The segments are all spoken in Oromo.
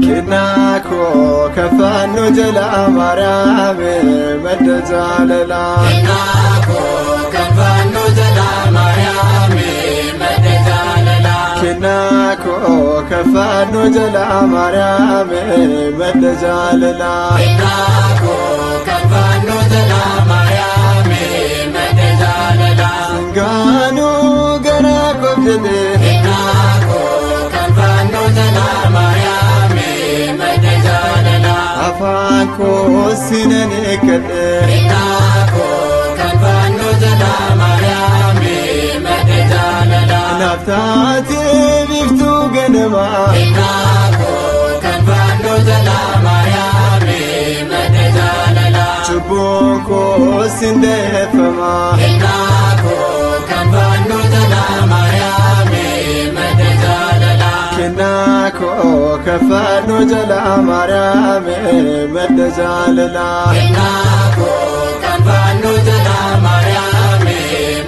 Kennaa koo kafaannoo jala Maariyaam madda jaalalaa. Kennaa koo kan fannoo jalaa Maariyaami madda jaalalaa. Kennaa koo kafaannoo jala Maariyaam madda jaalalaa. Kennaa koo kan fannoo jalaa Maariyaami madda jaalalaa. Gaanuu garaa koof jedhee Kennaa koo kan fannoo jalaa Maariyaami madda jaalalaa. Afaan koo sinan eeggadhe. Kennaa koo kan fannoo jalaa Maariyaami madda jaalalaa. Naaf taatee biiftuu ganamaa. Kennaa koo kan fannoo jalaa Maariyaami madda jaalalaa. Cubbuun koo sin deeffamaa. Kennaa koo kan fannoo jalaa Maariyaami madda jaalalaa. Kennaa koo kafaannoo jala Maariyaam madda jaalalaa. Kennaa koo kan fannoo jalaa Maariyaami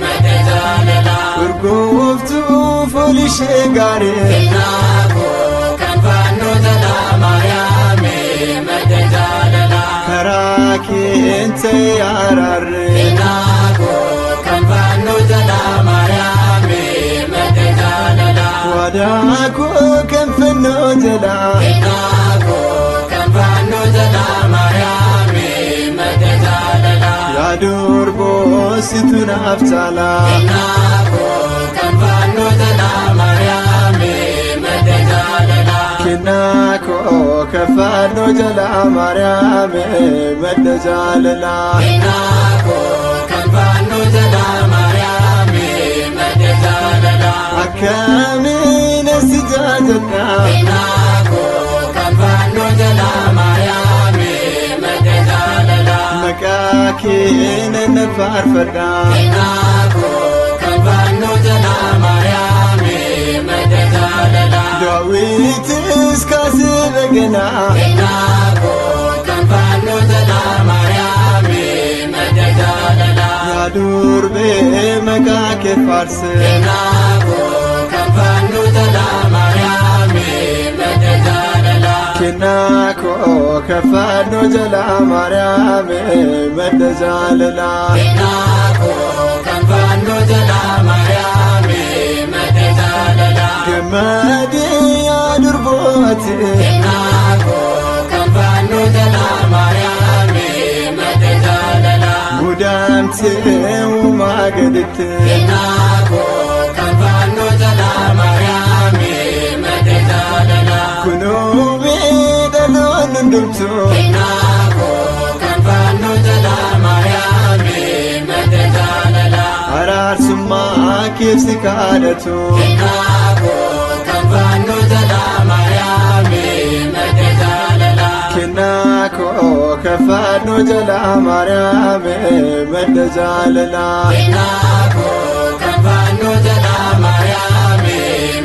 madda jaalalaa. Urgooftuu foolii ishee gaarii. Kennaa koo kan fannoo jalaa Maariyaami madda jaalalaa. Karaa keen ta'e araarre. Kennaa koo kan fannoo jalaa Maariyaami madda jaalalaa. Waadaa koo kan fannoo jalaa. Kennaa koo kan fannoo jalaa Maariyaami madda jaalalaa. Yaa durboo situ naaf caalaa. Kennaa koo kan fannoo jalaa Maariyaami madda jaalalaa. Kennaa koo kafaannoo jala Maariyaam madda jaalalaa. Kennaa koo kan fannoo jalaa Maariyaami madda jaalalaa. Akkamiin si jaalladha. Kennaa koo kan fannoo jalaa Maariyaami madda jaalalaa. Maqaa kee nan faarfadha. Kennaa koo kan fannoo jalaa Maariyaami madda jaalalaa. Daawitis kaasee beekanaa. Kennaa koo kan fannoo jalaa Maariyaami madda jaalalaa. Yaa durbee maqaa kee faarse. Kennaa koo kan fannoo jalaa Maariyaami madda jaalalaa. Kennaa koo kafaannoo jala Maariyaam madda jaalalaa. Kennaa koo kan fannoo jalaa Maariyaami madda jaalalaa. Gammadee yaa durbooti. Kennaa koo kan fannoo jalaa Maariyaami madda jaalalaa. Mudaamtee uumaa gaditti. Kennaa koo kan fannoo jalaa Maariyaami madda jaalalaa. Kunoo dhaloonni hundumtuu. Kennaa koo kan fannoo jalaa Maariyaami madda jaalalaa. Araarsummaa keef si kadhatu. Kennaa koo kan fannoo jalaa Maariyaami madda jaalalaa. Kennaa koo kafaannoo jala Maariyaam madda jaalalaa. Kennaa koo kan fannoo jalaa Maariyaami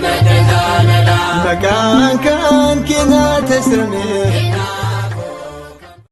madda jaalalaa. Maqaan kan keenyaa teessame. Kennaa